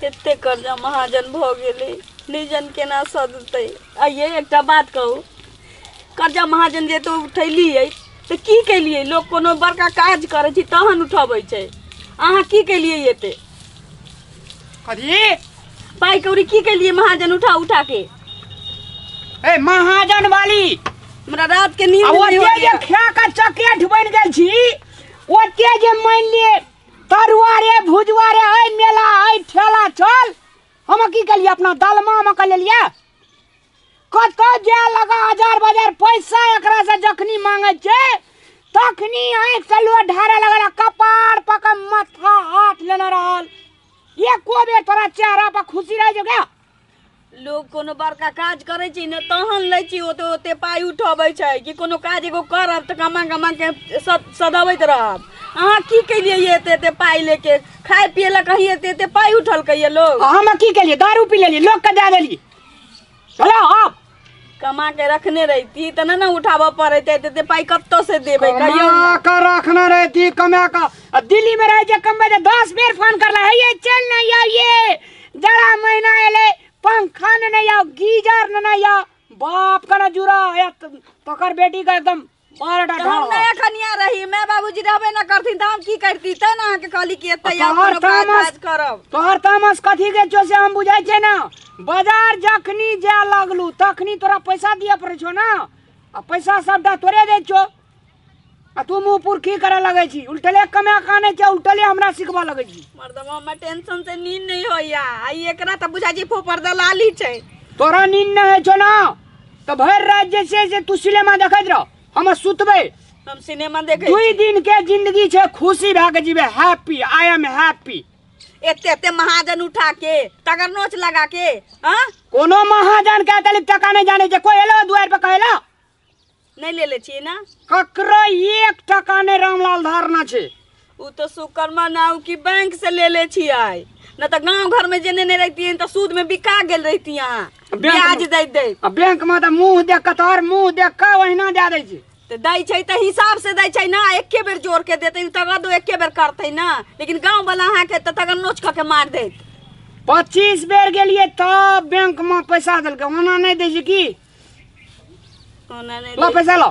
एते कर्जा महाजन भऽ गेलै, नहि जान केना सधतै। आइये एकटा बात कहू, कर्जा महाजन जे तो उठेलियै तऽ की केलियै? लोक कोनो बड़का काज करै छै तहन उठबै छै, अहाँ की केलियै एते? कथी? पाइ कौड़ी की केलियै महाजन उठा उठा के? ए महाजन वाली, हमरा रात के नींद आ नहि ओते जे होइया। खा के चकेठ बनि गेल छी, ओते जे मानि लिए तरुआ रे भुजुआ रे, ऐ मेला ऐ ठेला चल, हम की केलियै? अपना दलमा मे के लेलियै। कतऽ जाय लगा हजार बाजार पैसा एकरा से जखनी मांगे छै तखनी आँखि से लोह ढारे लगल, कपार पकड़ माथा हाथ लेने रहल। एको बेर तोरा चेहरा पर खुशी रह जो क्या? लोग कोनो बड़का काज करै छै ने तहन लै छै, ओते ओते पाइ उठबै छै कि कोनो काज एगो करब तऽ कमा कमा के सधबैत रहब। अहाँ की केलियै एते एते पाइ लेके? खाय पिए लए कहीं एते एते पाइ उठलकै ये लोग? आ हम की केलियै? दारू पी लेलियै, लोक के दए देलियै। चलो आब कमा के रखने रहिती तऽ नहि ने उठाबऽ पड़ैत, एते एते पाइ कतऽ से देबै कहियौ कमा ने। के रखने रहती कमा के। आ दिल्ली में रहे जे कमबै तऽ 10 बेर फोन करला, हे ये चल ना यार, ये जाड़ा महीना एले, पंखा ने नहीं आओ, गीजर ने नहीं आओ, बाप का ना जुड़ा या तकर बेटी का एकदम बारह तऽ हम टा। नहि एखनिया रही, माय बाबूजी रहबे न करथिन तऽ हम की करती? तैं ने अहाँके कहली कि एतै आउ, तोहर कोनो काज तामस ताज करब। तोहर तामस कथी के छौ से हम बुझै छियै ना। बाजार जखनी जाय लगलू तखनी तोरा पैसा दिअ पड़ै छौ ना, आ पैसा सबटा तोरे दै छौ, आ तू मुँह पुरखी करऽ लगै छी। उल्टले कमा कऽ आनै छै, उल्टले हमरा सिखबऽ लगै छी। मर्दमा, हमरा टेंशन से नींद नहीं होइया, आ ई एकरा तऽ बुझाइ छै फोपर दलाली छै। तोरा नींद नहि होइ छौ ना तऽ भरि राति जे छै से तू सिनेमा देखैत रह, हम सुतबै। हम सिनेमा देखै दुई छी। दिन के जिंदगी छै, खुशी भए के जीबै। Happy, I am happy. एते एते महाजन उठा के तगर नोच लगा के, हाँ? कोनो महाजन के तलिक टका नहि जानै छै। कोई एलो दुआरि पर कहेला? नहि लेले छियै ना? ककरो एक टका नहि रामलाल धारणा छै। उ तो शुक्र मनाउ कि बैंक से लेले छियै, न तऽ गांव घर में जेने नहि रहितियै तऽ सूद में बिका गेल रहिती अहाँ, बैंक ब्याज में- दैत दैत। आ बैंक में तऽ मुंह देख के, तोहर मुंह देख के ओहिना दए दै छै। तऽ दै छै तऽ हिसाब से दै छै ना, एके बेर जोड़ के देतै, तगदो एके बेर करतै ना, लेकिन गांव वाला अहाँके तऽ तगन नोच कऽ के मारि देत। 25 बेर गेलियै तब बैंक में पैसा देलकै, ओना नहि दै छै की? ओना नहि लो दै। पैसा लो।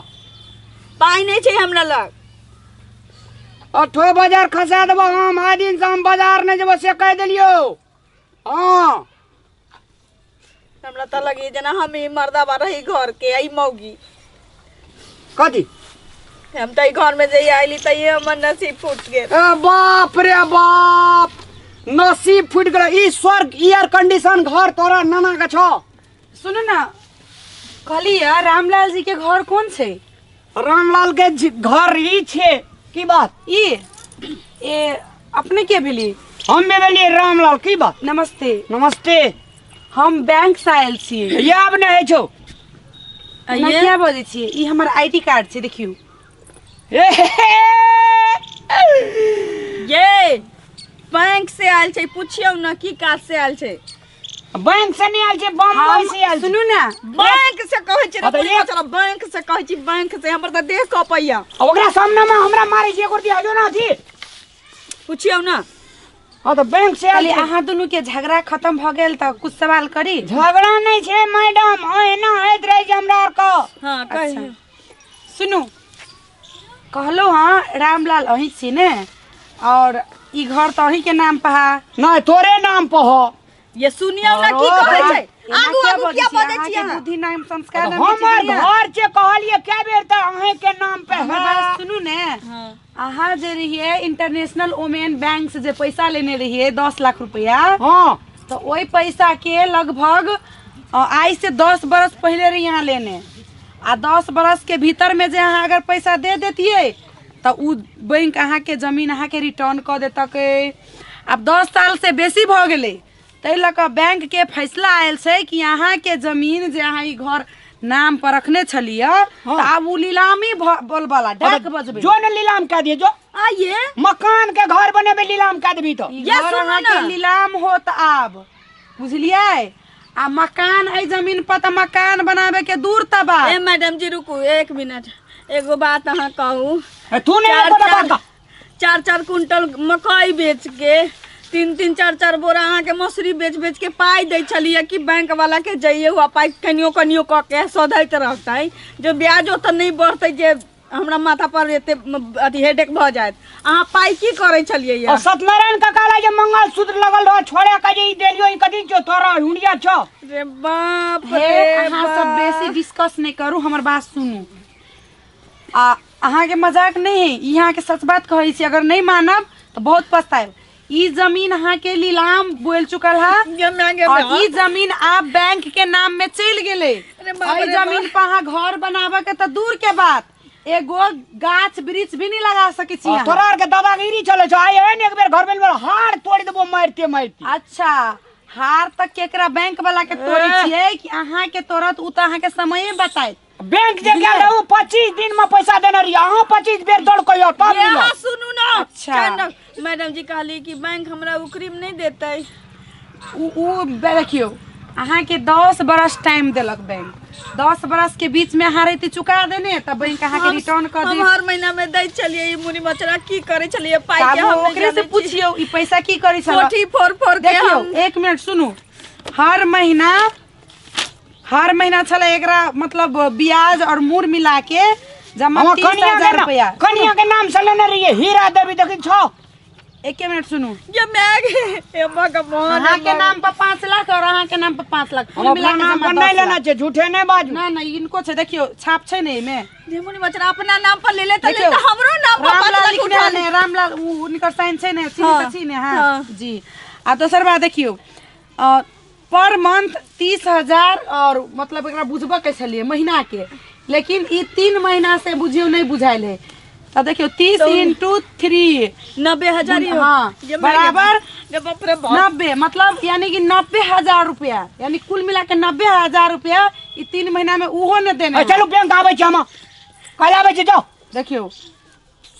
पाइ नहि छै हमरा लग। अठो बाजार खसा देबो हम, आइ दिन से हम बाजार नहि जेबो से कहि देलियौ। हाँ। हमरा तऽ लगैए जेना हम ही मर्दाबा रही घर के, ई मौगी। कथी? हम तऽ ई घर में जहिया अयली तहिये हमर नसीब फूट गेल। ए बाप रे बाप, नसीब फूटि गेल। ई स्वर्ग एयर कंडीशन घर तोरा नाना के छौ। सुनू ना, कहली या रामलाल जी के घर कोन छै? रामलाल के घर ई छै। की बात? ई ए अपने के भेली? हम भी भेलियै रामलाल। की बात? नमस्ते। नमस्ते। हम बैंक से आयल छी। ये आब नहि होइ छौ। एना किया बजै छियै? ई हमर I D card छै, देखियौ। ये बैंक से आयल छै, पुछियौ ने की काज से आयल छै। बैंक से नहीं आयल छै, बम्बई से आयल छै। सुनू ना, बैंक से कहै छै। हाँ, तऽ एक- चलो, बैंक से कहै छी, बैंक से। हमर तऽ देह कपैया। आ ओकरा सामने में हमरा मारै छै, एको रत्ती हजो ना छी। पुछियौ ना। हाँ तऽ बैंक से आयल कहली छै। अहाँ दुनू के झगड़ा खत्म भऽ गेल तऽ कुछ सवाल करी? झगड़ा नहीं छै मैडम, एना होइत रहै छै हमरा आर के। हाँ, कहियौ। सुनू, कहलो हाँ रामलाल अहीं छी ने, और ई घर तऽ अहीं के नाम पर है। नहीं, तोरे नाम पर हो। ये सुनियौ ना की कहै छै। एना आगू किया आगू बजै किया छी? बजै छी अहाँके अहाँ? बुद्धि नाम संस्कार नाम के हमर चीज नहि घर छै, कहलिए कै बेर तऽ अहीं के नाम पे हमर है। बात सुनू ने। हाँ। अहाँ जे रहियै इंटरनेशनल वोमेन बैंक से जे पैसा लेने रहियै 10 लाख रुपया, हाँ, तऽ ओहि पैसा के लगभग आइ से 10 बरस पहिले रहियै अहाँ लेने, आ 10 बरस के भीतर में जे अहाँ अगर पैसा दे देतियै तऽ उ बैंक अहाँके जमीन अहाँके रिटर्न कऽ देतक। आब 10 साल से बेसी भऽ गेलै, ताहि लऽ कऽ बैंकके फैसला आयल छै कि अहाँके जमीन जे अहाँ ई घर नाम पर रखने छलियै, हाँ। तऽ आब उ नीलामी बोलबला डाक बजबै। जो ने नीलाम कए दिए जो। आइए मकान के घर बनेबै, नीलाम कए देबी तऽ। ई ये घर सुनू अहाँके ना। नीलाम होत आब, बुझलियै? आ मकान एहि जमीन पर तऽ मकान बनाबे के दूर त बा। ए मैडम जी रुकू एक मिनट, एगो बात अहाँ कहू। ए, तू नहीं चार एको चार बात चार चार कुंटल मकई बेच के तीन तीन चार चार बोरा अहाँके मसुरी बेच बेच के पाइ दै छलियै कि बैंक वाला के जइए हुआ पाइ कनियो कनियो कऽ के सधैत रहतै, जे ब्याजो तऽ नहि बढ़तै जे हमरा माथा पर एते अथी हेडेक भऽ जायत। अहाँ पाइ की करै छलियै और सत्यनारायण काका ला जे मंगलसूत्र लगल रह छोड़े के जे ई देलियो, ई कथी छौ तोरा हुंडिया छौ? रे बाप हे रे अहाँ सब बाप। बेसी डिस्कस नहि करू, हमर बात सुनू। आ अहाँके मजाक नहि है ई, अहाँके सच बात कहै छी, अगर नहि मानब तऽ बहुत पछताएब। ई जमीन अहाँके नीलाम बोल चुकल है गे माय गे और माय। ई जमीन आब बैंक के नाम में चलि गेलै। अरे बाप एहि रे जमीन बाप। पर अहाँ घर बनाबऽ के तऽ दूर के बात, एगो गाछ वृक्ष भी नहीं लगा सकै छी अहाँ। तोरा आर के दादागिरी चलै छौ। आइ एहन एक बेर घर में हार तोड़ि देबो मारिते मारिते। अच्छा, हार तक केकरा बैंक वाला के तोड़ै छियै कि अहाँ के तोड़त, उ तऽ अहाँ के समये बतायत। बैंक जे गेल रहू 25 दिन में पैसा देने रहियै, अहाँ 25 बेर दौड़ कहियो तब ये मिलत। अहाँ सुनू ना। अच्छा। चल, मैडम जी कहली कि बैंक हमरा उकरीम नहीं देतै। उ देखियौ, अहाँके 10 बरस टाइम देलक बैंक, 10 बरस के बीच में अहाँ रहिते चुका देने तऽ बैंक अहाँके रिटर्न कऽ हम देत। हर महीना में दै छलियै, ई मुनि मचरा की करै छलियै पाइ के आब हम नहि ओकरे से जानै छी। पूछियौ ई पैसा की करै छल। कोठी फोड़ फोड़ के देखियौ हम एक मिनट सुनू, हर महीना छलै एकरा मतलब ब्याज और मूर मिला के जमा हमर 30 कनिया के हजार नाम रुपया। कनिया के नाम से लेने रहियै, हीरा देवी देखी छौ। एके मिनट सुनू। ये मैं हे भगवान, अहाँ के नाम पर 5 लाख और अहाँ के नाम पर 5 लाख, कुल हम मिला अपना के नाम जमा पर नहीं 10 लेना लाख। छै, झूठे नहीं बाजू। ना ना, इनको छै, देखियौ छाप छै ने एहिमे। जे मुनि मचरा अपना नाम पर ले ले त ले देखियौ, त हमरो नाम पर 5 रामलाल लाख लिखने उठा ले। ने, रामलाल उ हुनकर साइन छै ने, चिन्ह हाँ, तऽ छी ने। हाँ, हाँ। जी। आ दोसर बात देखियौ, पर मंथ 30,000 और मतलब एकरा बुझबऽ के छलियै महीना के, लेकिन ई 3 महीना से बुझियौ नहि बुझायल है। तऽ देखियौ 30 इंटू 3 90,000 ही हो। हाँ, ये मैं बराबर ये बाप रे बाप। 90, मतलब यानी कि 90,000 रुपया, यानी कुल मिला के 90,000 रुपया ई 3 महीना में उहो ने देने ए, है। चलू बैंक आबै छी, हम काल्हि आबै छी, जाउ। देखियौ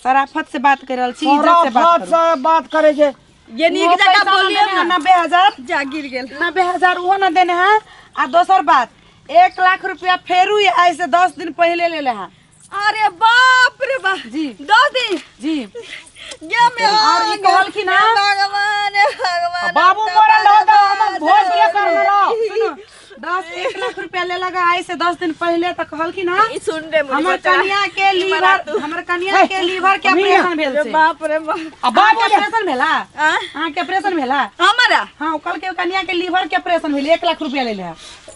शराफत से बात कर रहल छी, इज्जत से बात शराफत करू। से बात करै छै। ये नीक उहो जगह पैसा न बोलिए देने ना। है, 90,000। जा गिर गेल। 90,000 उहो न देने है। आ दोसर बात, 1 लाख रुपया फेरू आइ से 10 दिन पहले ले ले है। अरे बाप रे बाप। जी। 10 दिन। जी। गे में और ई कहलखिन हँ। भगवान, हे भगवान, बाबू हम मरल रहो तऽ भगवान। हमर भोज के करने रहो। सुनू, 1 लाख रुपया ले लगा आइ से 10 दिन पहले, तऽ कहलखिन हँ ई सुन रे मुनि हमर बच्चा। कनिया के ई लीवर, मरा तू। हमर कनिया के लीवर के कनिया। ऑपरेशन भेल रे छै। बाप रे बाप। आ बाबू अहाँके जे ऑपरेशन भेला? आँ? अहाँके ऑपरेशन भेला? हमरा? हाँ, ओ कहलकै कनिया के लीवर के ऑपरेशन भेल, 1 लाख रुपया ले ले।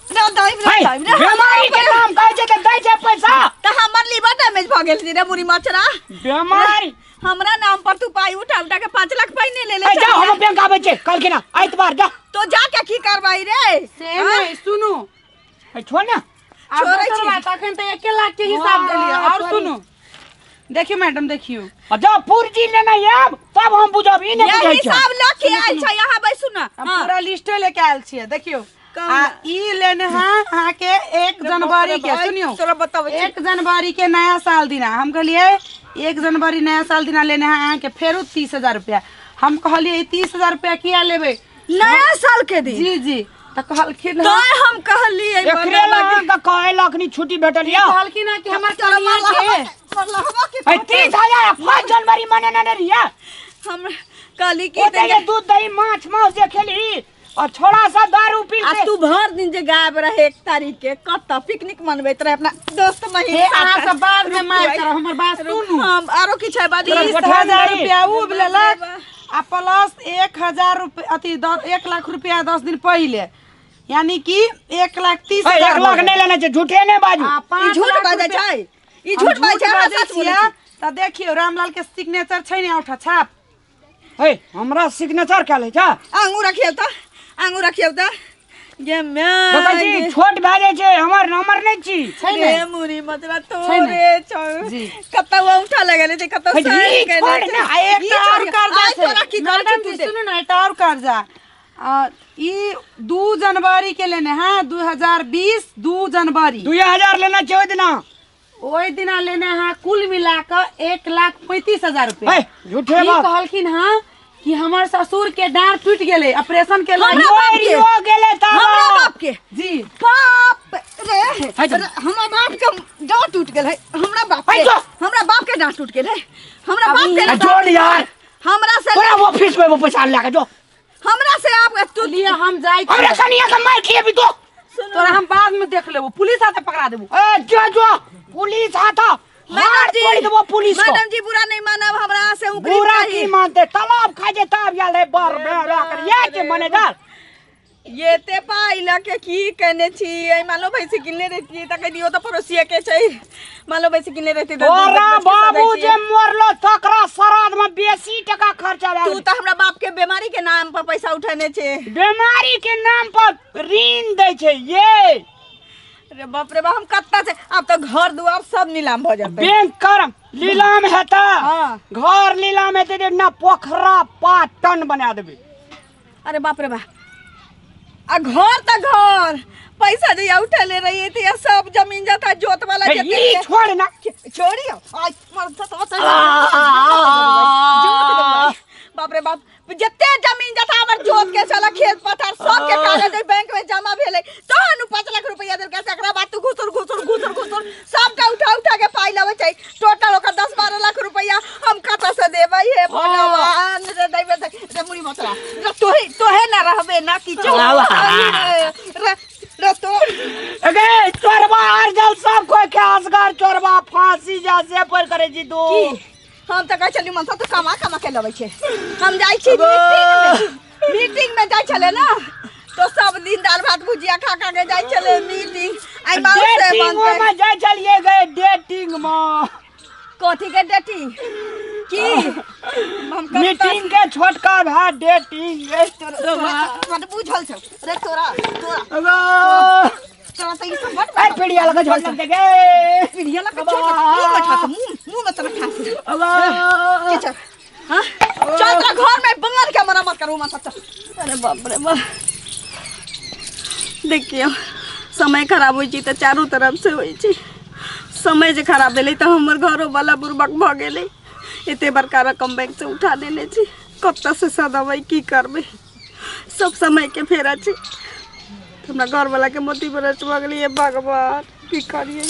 रे दाइ रे हे, दाइ रे, बेमारी के नाम कहै छै तऽ दै छै पैसा। तऽ हमर लीवर डैमेज भऽ गेल रे मुनि मचरा। बेमारी। हमरा नाम पर तू पाई उठा उठा के 5 लाख पाई नहीं ले ले। ए, जाओ, हम बैंक आबै छियै कहलखिन हँ, आइतवार जा। तो जा के की करबाई रे? से नहीं, सुनू। ए, छोड़ ना। आ छोड़ै दोसर छी। बात, अखन तऽ 1 लाख के हिसाब देलियै। और छोड़ू। सुनू, देखियौ मैडम, देखियौ। आ जब पुर्जी लेने आयब तब हम बुझब, ई नहि ये बुझै छै। हिसाब लऽ के आयल छै यहाँ, बैसू ना। हम हाँ। पूरा लिस्टे लेके आयल छियै, देखियौ। कहू आ ना। ई लेने है अहाँके 1 जनवरी के, सुनियौ, तोरा बताबै छी। 1 जनवरी के नया साल दिना, हम कहलियै 1 जनवरी नया साल दिना लेने है अहाँके फेरो 30,000 रुपया। हम कहलियै 30,000 रुपया किया लेबै नया साल के दिन? जी जी। तऽ कहलखिन तो हम कहलियै एकरे लए अहाँके कहै लए अखनी छुट्टी भेटल यऽ। कहलखिन हँ कि हमर कनिया के ए, 30,000 5 जनवरी मनेने नहि रहियै। हम कहली कि ओतै जे दूध दही माछ मांस जे खेलही और छोड़ा सब दारू पी आ के। तू भर दिन जे गायब रहे 1 तारीख के, कतऽ पिकनिक मनबैत रहे अपना दोस्त महीन हे, अहाँ साथे। सब बाद में मार रुक, करब, हमर बात रुक, सुनू। हम आरो किछु है बाजू। 30,000 रुपया उ लेलक बाप। आ प्लस 1,000 रुपया अथी 1 लाख रुपया 10 दिन पहिले, यानी कि 1,30,000 ए, 1 लाख नहि लेने छै, झूठे नहि बाजू। आ ई 5 झूठ लाख बाजै रुपया- छै, ई हम झूठ बाजै छै, अहाँ बाजै सच बोलै छियै, छी। तऽ देखियौ रामलाल के सिग्नेचर छै ने औठा छाप। हे, हमरा सिग्नेचर कयल है छै। आंगुर रखियौ तऽ, आंगुर रखियौ तऽ। गे my देखै छी गे। छोट भए जाइ छै, हमर नंबर नहि छी। छै ने? रे मुरी मतरा छै ने? तोरे छौ। जी। कतौ औंठा लगेले छै, कतौ हे, साइन ई केने छोड़ छै। ना। आ एकटा ई और छोड़। कर्जा आइ छै। तोरा की करै मैडम छी तू जी, देख। सुनू ने, एकटा और कर्जा। ई 2 जनवरी के लेने है, 2020 2 जनवरी। 2000 लेना छै ओहि दिना। ओहि दिना लेने है कुल मिला कऽ 1,35,000 रुपया। हे, झूठे ई बात। कहलखिन हँ कि हमर ससुर के डाँड़ टूटि गेलै, ऑपरेशन के हमरा बाप के। मरियो गेलै तब। हमरा बाप के। जी। बाप रे, है जो। हमरा बाप के डाँड़ टूट गेल है, हमरा बाप है के। जो। हमरा बाप के डाँड़ टूट गेल है, हमरा बाप के। जो ने यार। हमरा से तोरा ऑफिस में वो पैसा लए के जो। हमरा से आप तू लिए हम जाई छी। हमरा कनिया के मार खिएबी तो। तोरा हम बाद में देख लेबो, पुलिस आते पकड़ा देबो। ए जो जो पुलिस आता मैडम जी मार देबो पुलिस को। मैडम जी बुरा नहीं मानब, हमरा से उकरी बुरा चाही। की मानते, तालाब खा जे तब याल है बर बेरा कर ये के मैनेजर। ये ते पाई ल के की कहने छी, ए मानो भैंसी किनले रहती त कह दियो त पड़ोसिया के छै, मानो भैंसी किनले रहती त दूध तोरा बेच के बाबू सदै जे छियै। मरलो तकरा श्राद्ध में बेसी टका खर्चा भए तू गेलै। त हमरा बाप के बीमारी के नाम पर पैसा उठेने छे। बीमारी के नाम पर ऋण दै छै ये। रे बाप रे बाप, हम कत्ता से आब त घर दुआर सब नीलाम भ जेतै। बैंक कर नीलाम हेतै। हाँ। घर नीलाम हेतै तऽ ना पोखरा पाटन बना देबै। अरे बाप रे बाप, आ घर त घर पैसा जे उठेले रहिए त सब जमीन जथा जोत वाला हे, जते ई छोड़ ना। छोड़ियो, आइ मर त त जोत बाप रे बाप, जते जमीन जथा हमर जोत के छला खेत पथार सब के कागज बैंक में जमा भेलै, तहन उ 5 लाख रुपया देलकै। एकरा बाद तू घुसुर घुसुर घुसुर घुसुर सबटा उठा उठा के पाइ लबै छै। टोटल ओकर 10-12 लाख रुपया हम कतऽ से देबै हे भगवान। रे देबै रे मुड़ी मतरा रे, तोहे तोहे ना रहबे ना किछो रे रे तो अगे चोरबा अर्जल सब कोई के असगर चोरबा फांसी जा से पर करे जी दो। की हम तऽ कहै छलियै मनसा तू कमा कमा के लबै छै। हम जाइ छी मीटिंग में, मीटिंग में जाइ छलै ना तो सब दिन दाल भात भुजिया खा खा के जाइ छलै मीटिंग। आई माउ से डेटिंग बनतै में जाइ छलियै गे, डेटिंग में। कथी के डेटिंग की हम कत्ता मीटिंग के छोटका भाई डेटिंग। तोरा बुझल छौ रे, तोरा तोरा तोरा तऽ ई सब बड ए पीढ़िया लगा झोल लग गे, पीढ़िया लगा छोड़ मुंह में ठा, मुंह मुंह में तोरा ठा। की छौ हां, चल तोरा घर में बंगल के मरम्मत करू मन सब। अरे बाप रे बाप, देखियौ समय खराब होइ छै तऽ चारू तरफ से होइ छै। समय जे खराब भेलै तऽ हमर घरो वाला बुड़बक भऽ गेलै। एते बड़का रकम बैंक से उठा लेने छी, कतऽ से सदेबै, की करबै, सब समय के फेरा छै। हमरा घरवाला के मोती भ्रष्ट भऽ गेलै। हे भगवान, की करियै।